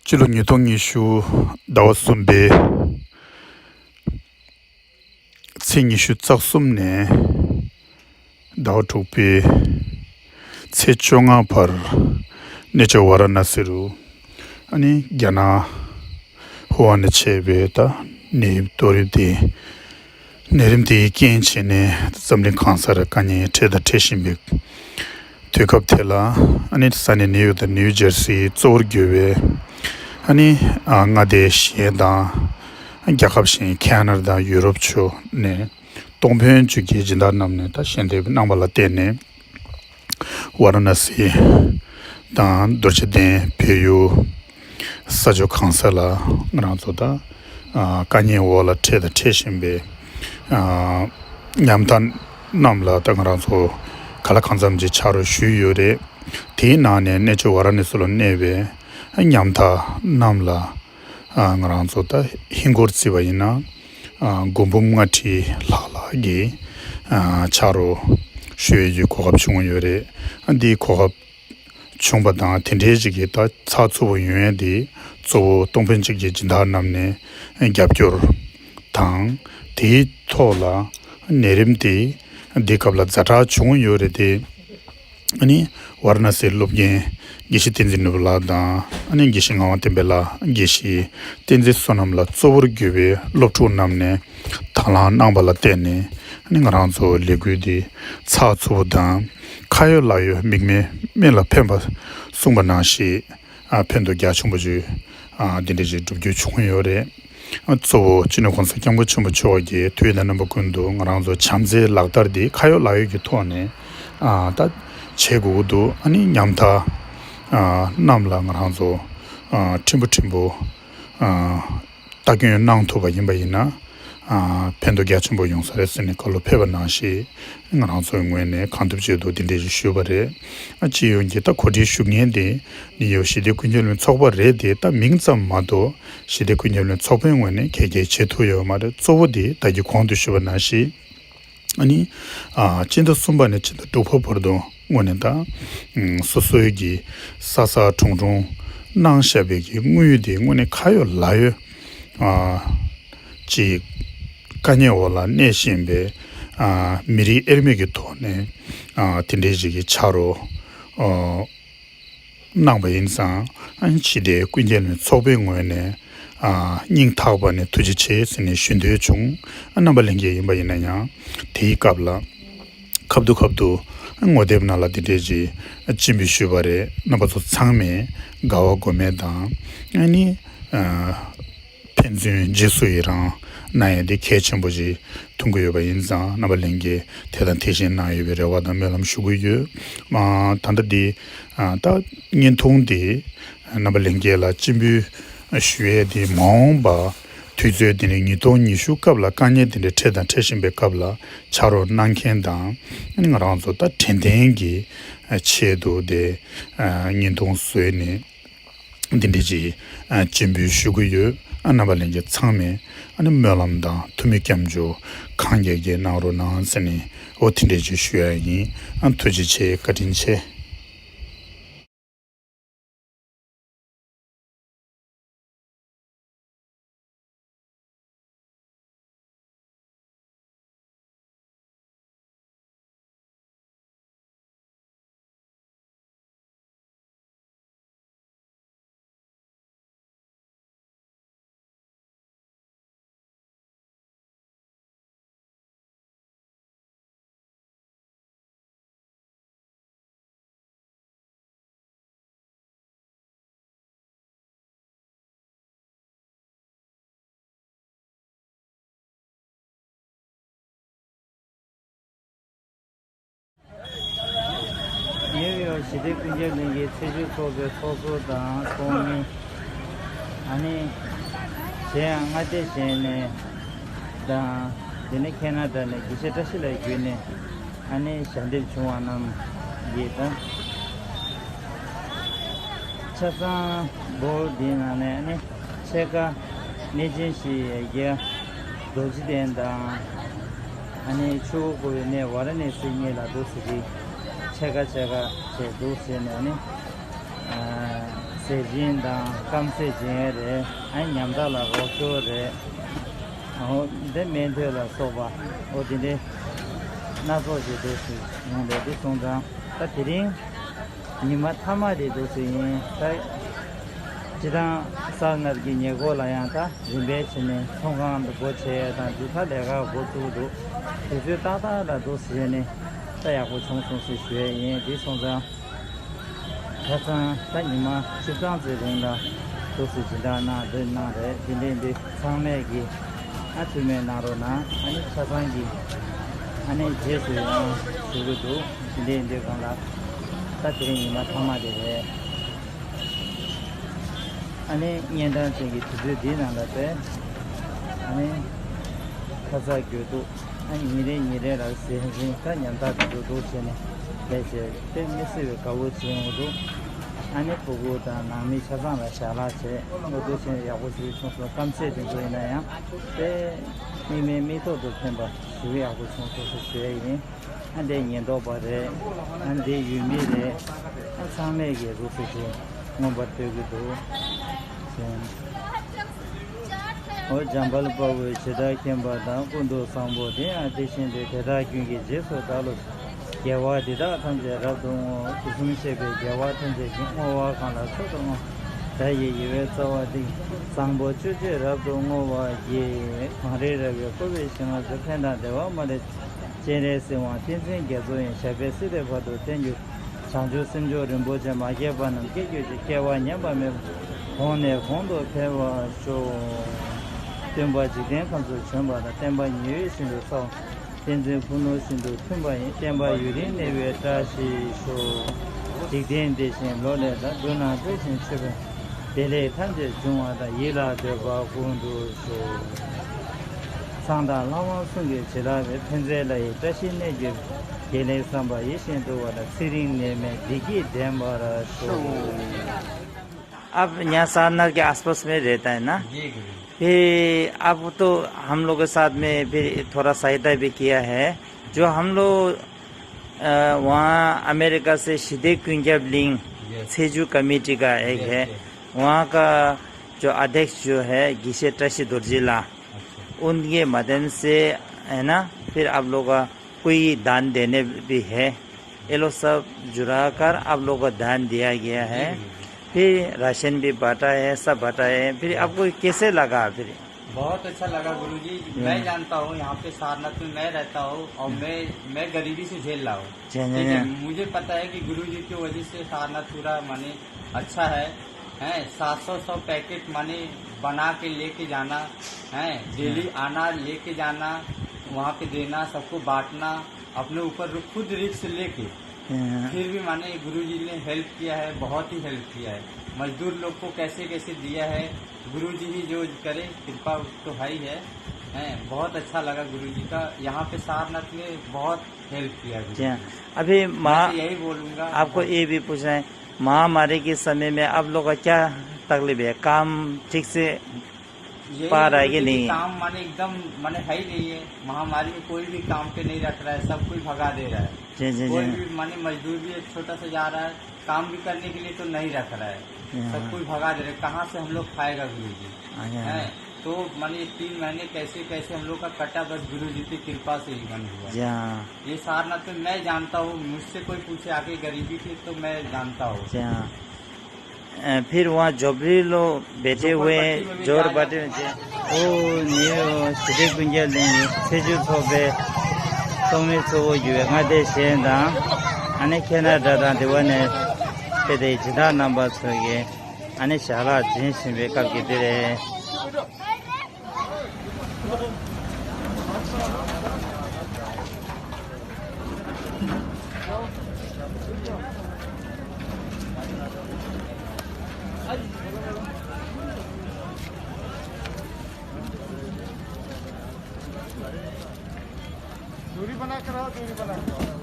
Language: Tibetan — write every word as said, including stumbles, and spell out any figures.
སྤྱི་ལོ་ཉིས་སྟོང་ཉི་ཤུ་ཟླ་བ་གསུམ་པའི་ཚེས་ཉི་ཤུ་རྩ་གསུམ་ནས་ཟླ་བ་དྲུག་པའི་ཚེས་བཅོ་ལྔ་བར་གནས་མཆོག་ཝཱ་ར་ཎ་སི་རུ། ཨ་ནི་རྒྱ་ནག་ཧུའུ་ཧན་ནས་མཆེད་པའི་ད་ནད་རིམས་གཏོར་རིམས་དེ། ནད་རིམས་དེའི་རྐྱེན་བྱས་ནས་འཛམ་གླིང་གང་སར་དཀའ་ངལ་འཕྲད་དང་འཕྲད་བཞིན་པའི་དུས་སྐབས་དེ་ལ། ཨ་ནི་ས་གནས་ནིའུ་ཡོག་དང་ནིའུ་ཇར་སི་གཙོ་བོར་གྱུར་བའི་ཨ་ནི་མངའ་སྡེ་གཞན་དང་རྒྱལ་ཁབ་གཞན་ཁེ་ན་ཌ་དང་ཡུ་རོབ་ཕྱོགས་ནས་གཏོང་ཕོན་བཅས་ཀྱི་སྦྱིན་བདག་རྣམས་ནས་ད་ཞལ་འདེབས་གནང་བ་ལ་བརྟེན་ནས། ཝཱ་ར་ཎ་སི་དང་རྡོ་རྗེ་གདན་བལ་ཡུལ་ས་ཕྱོགས་གང་ས་ལ་ང་རང་ཚོ་ད་དཀའ་ངལ་འོག་ལ་འཕྲད་དང་འཕྲད་བཞིན་པའི་ཉམ་ཐག་རྣམས་ལ་ད་ང་རང་ཚོ་ག་ལ་གང་འཚམ་གྱི་ཕྱག་རོགས་ཞུས་ཡོད་རེད། དེའི་ནང་ནས་གནས་མཆོག་ཝཱ་ར་ཎ་སི་ལ་གནས་པའི་ཉམ་ཐག་རྣམས་ལ། ང་རང་ཚོ་ད་ཧིན་སྒོར་བརྩིས་པ་ཡིན་ན་སྒོར་འབུམ་ལྔ་ཁྲི་ལྷག་ལྷག་གི་ཕྱག་རོགས་ཞུ་ཡས་ཀྱི་གོ་སྐབས་བྱུང་ཡོད་རེད། འདིའི་གོ་སྐབས་བྱུང་པ་དང་དེ་འདྲའི་ཞིག་གི་ད་ཚགས་ཚུད་པོ་ཡོང་ཡས་དེ་གཙོ་བོ་གཏོང་ཕོན་བཅས་ཀྱི་སྦྱིན་བདག་རྣམས་ནས་རྒྱབ་སྐྱོར་དང་། དེའི་ཐོག་ལ་ནད་རིམས་དེ་འདི་སྐབས་ལ་ཛ་དྲག་བྱུང་ཡོད་རེད་དེ། ཨ་ནི་ཝཱ་ར་ཎ་སིའི་སློབ་དགེ་དགེ་བཤེས་བསྟན་འཛིན་ནོར་བུ་ལགས་དང་། ཨ་ནི་དགེ་བཤེས་ངག་དབང་བསྟན་འཕེལ་ལགས། དགེ་བཤེས་བསྟན་འཛིན་བསོད་ནམས་ལགས་གཙོ་བོར་གྱུར་པའི་སློབ་ཕྲུག་རྣམས་ནས་དང་བླངས་གནང་བ་ལ་བརྟེན་ནས། ཨ་ནི་ང་རང་ཚོ་ལས་འགུལ་འདི་ཚགས་ཚུད་པོ་དང་ཁ་ཡོད་ལག་ཡོད་མིག་སྨན་སྨན་ལ་ཕན་པ་གསུངས་པ་ནང་བཞིན། ཨ་ཕན་ཐོགས་རྒྱ་ཆེན་པོ་ཞིག་ཨ་འདི་འདྲ་ཞིག་འགྲུབ་རྒྱུ་བྱུང་ཡོད་རེད། ཨ་གཙོ་བོ་སྤྱི་ནོར་༸གོང་ས་༸སྐྱབས་མགོན་ཆེན་པོ་མཆོག་གིས་དུས་དང་རྣམ་པ་ཀུན་ཏུ་ང་རང་ཚོ་བྱམས་བརྩེའི་ལག་བསྟར་འདི་ཁ་ཡོད་ལག་ཡོད་ཀྱི་ཐོག་ནས་ཨ་ད་བྱེད་དགོས་ཀྱི་འདུག་ཨ་ནི་ཉམ་ཐག་ཨ་རྣམས་ལ་ང་རང་ཚོ་ཨ་ཕྲན་བུ་ཕྲན་བུ་ཨ་ལྟ་སྐྱོང་གནང་ཐུབ་པ་ཡིན་པ་ཡིན་ན། ཨ་ཕན་ཐོགས་རྒྱ་ཆེན་པོ་ཡོང་ས་རེད་ཟེར་ནས་བཀའ་སློབ་ཕེབས་པ་ནང་བཞིན། ང་རང་ཚོའི་ངོས་ནས་གང་ཐུབ་ཅི་ཐུབ་འདི་འདྲ་ཞིག་ཞུས་པ་རེད། ཨ་སྤྱི་ཡོངས་ཀྱི་ད་གོ་སྒྲིག་ཞུ་མཁན་དེ་ནིའུ་ཡོག་ཞི་བདེ་ཀུན་ཁྱབ་གླེང་ཚོགས་པ་རེད་དེ། ད་མིང་ཙམ་མ་གཏོགས་ཞི་བདེ་ཀུན་ཁྱབ་གླེང་ཚོགས་པའི་ངོས་ནས་ག་གེ་བྱེད་ཐུབ་ཡོད་མ་རེད། གཙོ་བོ་དེ་ད་གིན་གོང་དུ་ཞུས་པ་ནང་བཞིན། ཨ་ནི་ཨ་སྤྱི་ཟླ་གསུམ་པ་ནས་སྤྱི་ཟླ་དྲུག་པ་བར་དུ་དངོས་གནས་ད་ཨ་སོ་སོའི་གི་ས་ས་གྲོང་གྲོང་གནང་བཞག་པའི་གི་དངུལ་དེ་དངོས་གནས་ཁ་ཡོད་ལག་ཡོད། ཨ་ཅིག་དཀའ་ངལ་འོག་ལ་གནས་བཞིན་པའི་ཨ་མི་རིགས་དབྱེར་མེད་ཀྱི་ཐོག་ནས་ཨ་དེ་འདྲའི་ཞིག་གི་ཕྱག་རོགས་ཨ་གནང་པ་ཡིན་ཙང་། ཨ་ཞི་བདེ་ཀུན་ཁྱབ་གླེང་ཚོགས་པའི་ངོས་ནས་ཨ་སྙིང་ཐག་པ་ནས་ཐུགས་རྗེ་ཆེ་ཟེར་ནས་ཞུ་འདོད་བྱུང་། ཨ་རྣམ་པ་ལྷན་རྒྱས་ཡིན་པ་ཡིན་ན་ཡང་དེའི་སྐབས་ལ་ཁ་ཐུག་ཁ་ཐུག་ངོ་དེབ་ནང་ལ་དེ་འདྲའི་ཞིག་སྤྱན་འབུལ་ཞུས་པ་རེད། རྣམ་པ་ཚོ་ཚང་མས་དགའ་བ་དགོས་མེད་དང་། ཨ་ནི་ཨ་ཕན་ཚུན་རྗེས་སུ་ཡི་རང་གནང་ཡས་དེ་གལ་ཆེན་པོ་ཞིག་མཐོང་གི་ཡོད་པ་ཡིན་ཙང་། རྣམ་པ་ལྷན་རྒྱས་དེ་དང་དེ་བཞིན་གནང་ཡོད་པའི་རེ་བ་དང་སྨོན་ལམ་ཞུ་གི་ཡོད། ཨ་ད་ལྟ་འདི་ཨ་ད་བརྙན་ཐུང་འདི་རྣམ་པ་ལྷན་རྒྱས་ལ་སྤྱན་འབུལ་ཞུ་ཡས་དེ། མ་འོངས་པ་དུས་ཚོད་འདི་ནས་ཉིས་སྟོང་ཉི་ཤུ་སྐབས་ལ་དཀའ་ངལ་དེ་འདྲ་འཕྲད་དང་འཕྲད་བཞིན་པའི་སྐབས་ལ་ཕྱག་རོགས་གནང་མཁན་དང་། ང་རང་ཚོ་ད་དྲན་རྟེན་གྱི་ཆེད་དུ་དེ་བརྙན་ཐུང་བཟོས་ནས། འདི་འདྲ་ཅིག་ཨ་སྤྱན་འབུལ་ཞུ་གི་ཡོད། ཨ་རྣམ་པ་ལྷན་རྒྱས་ཚང་མས་ཨ་ནི་སྨོན་ལམ་དང་ཐུགས་མི་སྐྱབས་འཇུག་གང་རྒྱས་རྒྱས་གནང་རོགས་གནང་ཟེར་ནས། འོ་དེ་འདྲ་ཅིག་ཞུ་ཡ་ཡིན། ཨ་ཐུགས་རྗེ་ཆེ། བཀའ་དྲིན་ཆེ། ནིའུ་ཡོག་ཞི་བདེ་ཀུན་ཁྱབ་གླིང་གི་ཚེས་བཅུའི་ཚོགས་པའི་ཚོགས་ཟུར་དང་ཚོགས་མི། ཨ་ནི་གཞན་ཡང་མངའ་སྡེ་གཞན་ནས་དང་། དེ་ནས་ཁེ་ན་ཌ་ནས་དགེ་བཤེས་བཀྲ་ཤིས་ལགས་བརྒྱུད་ནས། ཨ་ནི་ཞལ་འདེབས་བྱུང་བ་རྣམས་ཀྱིས་དང་། ཆ་ཚང་བོ་འདིའི་ནང་ནས་ཨ་ནི་ཕྱེད་ཀ་གནས་ཆེན་བཞི་ཡི་ཡ་གྱལ་རྡོ་རྗེ་གདན་དང་། ཨ་ནི་ཆུ་བོ་བསྐོར་བའི་གནས་ཝཱ་ར་ཎ་སི་གཉིས་ལ་འདུག་ཟེར་གྱི། ཕྱེད་ཀ་ཕྱེད་ཀ་བྱས་འདུག་ཟེར་ནས། ཨ་ནི་ཨ་ ཟས་སྦྱིན་དང་སྐམ་ཟས་སྦྱིན་རེད། ཨ་ཉམ་ཐག་ལ་རོགས་སྐྱོར་རེད། ཨོ་འདི་སྨན་ཐོ་ལ་སོགས་པ་ཨོ་དེ་འདྲའི་སྣ་ཚོགས་ཤིག་འདུག་སེ་ཡོང་རེད། དེ་སོང་ཙང་ད་དེ་རིང་ཉི་མ་མཐའ་མ་དེ་འདུག་སེ་ཡིན། ད་སྤྱི་བཏང་སར་ནཱཐ་ཀྱི་ཉེ་འཁོར་ལ་ཡང་ད་རིམ་པས་བྱས་ནས་ཚོང་ཁང་སྒོ་ཕྱེ་ཡས་དང་འདི་ག་ལས་ཀ་འགོ་བཙུགས་འདུག་དུས་ཚོད་ཏག་ཏག་ལ་འདུག་སེ་བྱས་ནས་ད་ཡག་པོ་བྱུང་སོང་ཟེར་ཞུ་ཡས་ཡིན། དེ་སོང་ཙང་། ཁ་སང་ད་ཉི་མ་བཅུ་གྲངས་ཙམ་རིང་ལ་འདུག་སེ་སྦྱིན་བདག་གནང་འདི་གནང་རེད། དེ་འདྲས་འདི་ཚང་མས་ཀྱི་ཨ་མཐུ་མེད་གནང་རོགས་གནང་། ཨ་ནི་ཆ་ཚང་གི་ཨ་ནི་རྗེས་སུ་ཡང་ཞུ་གི་འདུག་དེ་འདྲས་འདི་གང་ལ་ད་དེ་རིང་ཉི་མ་མཐའ་མ་དེ་རེད། ཨ་ནི་གཉན་འཕྲང་ཅན་གྱི་དུས་ཚོད་འདིའི་ནང་ལ་བས་ཨ་ནི་ཁ་ཚ་དགོས་འདུག་ཨ་ཉིན་རེ་ཉིན་རེ་ལ་ཟས་སྦྱིན་ད་ཉམ་ཐག་ཏུ་འགྲོ་འདུག་བྱས་ནས་ལས་བྱས་དེ་མི་སྲིད་པའི་དགའ་བོ་བྱེད་ཡོང་གི་འདུག་ཨ་ནི་ཕྲུ་གུ་དང་ནང་མི་ཆ་ཚང་ལ་ཞལ་ལག་བྱས་འོ་འདུག་བྱས་ནས་ཡག་པོ་ཞིག་བྱུང་སོང་། སྐམ་ཟས་དེ་ཚོ་ཡིན་ན་ཡང་དེ་མིག་མིག་མིག་ཐོག་ཏུ་ཐོན་པ་ཞེ་པོ་ཡག་པོ་བྱུང་སོང་ཟེར་ཞུ་ཡ་ཡིན། ཨ་འདི་ཉེན་རྟོག་པ་རེད། ཨ་འདི་ཡུལ་མི་རེད། ཨ་ཚང་མས་ཀྱི་རུ་སུ་ཅིག་མངོན་པར་བསྟོད་ཀྱི་འདུག་ཟེར། འོ་འཇམ་དཔལ་དཔའ་བོས་ཇི་ལྟར་མཁྱེན་པ་དང་། ཀུན་ཏུ་བཟང་པོ་དེ་ཡང་དེ་བཞིན་ཏེ། དེ་དག་ཀུན་གྱི་རྗེས་སུ་བདག་སློབ་ཅིང་། དགེ་བ་འདི་དག་ཐམས་ཅད་རབ་ཏུ་བསྔོ། དུས་གསུམ་གཤེགས་པའི་རྒྱལ་བ་ཐམས་ཅད་ཀྱིས། བསྔོ་བ་གང་ལ་མཆོག་ཏུ་བསྔོ། བདག་གི་ཡིད་བློའི་རྩ་བ་འདི། བཟང་པོ་སྤྱོད་ཕྱིར་རབ་ཏུ་བསྔོ་བར་བགྱི། གངས་རི་ར་བས་བསྐོར་བའི་ཞིང་ཁམས་སུ། ཕན་དང་བདེ་བ་མ་ལུས་སྤྱན་རས་གཟིགས་དབང་བསྟན་འཛིན་རྒྱ་མཚོ་ཡི། ཞབས་པད་སྲིད་མཐའི་བར་དུ་བརྟན་གྱུར། བྱང་ཆུབ་སེམས་མཆོག་རིན་པོ་ཆེ། མ་སྐྱེས་པ་རྣམས་སྐྱེ་གྱུར་ཅིག་སྐྱེ་བ་ཉམས་པ་མེད་པར། གོང་ནས་གོང་དུ་འཕེལ་བར་ཤོག་སྟོན་པ་འཇིག་རྟེན་ཁམས་སུ་བྱོན་པ་དང་། བསྟན་པ་ཉི་འོད་བཞིན་དུ་གསལ་བ། བསྟན་འཛིན་ཕུ་ནུ་བཞིན་དུ་མཐུན་པ་ཡིས། བསྟན་པ་ཡུན་རིང་གནས་པའི་བཀྲ་ཤིས་ཤོག་འཇིག་རྟེན་བདེ་ཞིང་ལོ་ལེགས་དང་། མདུན་ན་འགྲོ་ཞིང་མཆོད་པའི་བདེ་ལེགས་ཐམས་ཅད་འབྱུང་བ་དང་། ཡིད་ལ་འདོད་པ་ཀུན་འགྲུབ་ཤོག་ཚངས་དང་ལྷ་དབང་གསུམ་གྱིས་བྱིན་རླབས་པའི། ཕན་མཛད་ལྷ་ཡི་བཀྲ་ཤིས་གནས་གྱུར་པའི། དགེ་ལེགས་བསམ་པ་ཡིད་བཞིན་འདུ་བ་དང་། ཚེ་རིང་ནད་མེད་བདེ་སྐྱིད་ལྡན་པར་ཤོག आप यहाँ सारनाथ के आसपास में रहता है ना? जी गुरु। फिर आप तो हम लोग के साथ में फिर थोड़ा सहायता भी किया है। जो हम लोग, अ, वहाँ अमेरिका से सिद्धि कुंजब लिंग जी। सेजू कमेटी का एक जी, है। जी। वहाँ का जो अध्यक्ष जो है गिशे ट्रशी दुर्जिला, अच्छा। उनके माध्यम से, है ना, फिर आप लोग का कोई दान देने भी है। ये लोग सब जुड़ा कर आप लोग को दान दिया गया है। जी, जी, जी। फिर राशन भी बांटा है, सब बांटा है। फिर आपको कैसे लगा फिर? बहुत अच्छा लगा गुरुजी। हम्म। मैं जानता हूँ यहाँ पे सारनाथ में मैं रहता हूँ और हम्म। मैं, मैं गरीबी से झेल रहा हूँ। जी, जी, ठीक है, जी। मुझे पता है कि गुरुजी की वजह से सारनाथ पूरा माने अच्छा है, हैं, सात सौ, सौ पैकेट माने बना के लेके जाना, हैं, डेली हम्म। आना, लेके जाना, वहाँ पे देना, सबको बांटना, अपने ऊपर खुद रिस्क लेके, हम्म। फिर भी माने गुरुजी ने हेल्प किया है, बहुत ही हेल्प किया है। मजदूर लोग को कैसे कैसे दिया है, गुरुजी ही जो करे, कृपा तो है ही है, हैं, बहुत अच्छा लगा गुरुजी का। यहाँ पे सारनाथ में बहुत हेल्प किया गुरुजी जी हाँ। ने। अभी मैं महा-, तो यही बोलूँगा, आपको बहुत ये भी पूछना है, महामारी के समय में आप लोग का क्या तकलीफ है? काम ठीक से ये पा रहा है कि गुरुजी नहीं? काम माने एकदम माने है ही नहीं है। महामारी में कोई भी काम पे नहीं रख रहा है, सब कोई भगा दे रहा है। जी, जी, कोई जी। भी माने मजदूर भी एक छोटा सा जा रहा है, काम भी करने के लिए तो नहीं रख रहा है, जी हाँ। सब कोई भगा दे रहा है। कहाँ से हम लोग खाएगा गुरुजी? हाँ, जी हाँ। हैं? तो माने ये तीन महीने कैसे कैसे हम लोग का कटा, बस गुरुजी की कृपा से ही बंद हुआ। जी हाँ। ये सारनाथ में मैं जानता हूँ, मुझसे कोई पूछे आके गरीबी की तो मैं जानता हूँ। जी हाँ। अ, फिर वहाँ झोपड़ी लोग बैठे हुए हैं, झोपड़पट्टी में भी झोपड़पट्टी में। ओ, न्यू सिटी कुंजल देंगे, सेजू थोपे, तोमे सो जो है, गाते शेंदा, अने केनाडा दा देवने, पेदे जिदा नंबर सोगे, अने शाला जिन सिंबे कब के तेरे। दूरी बना कर आओ, दूरी बना कर आओ।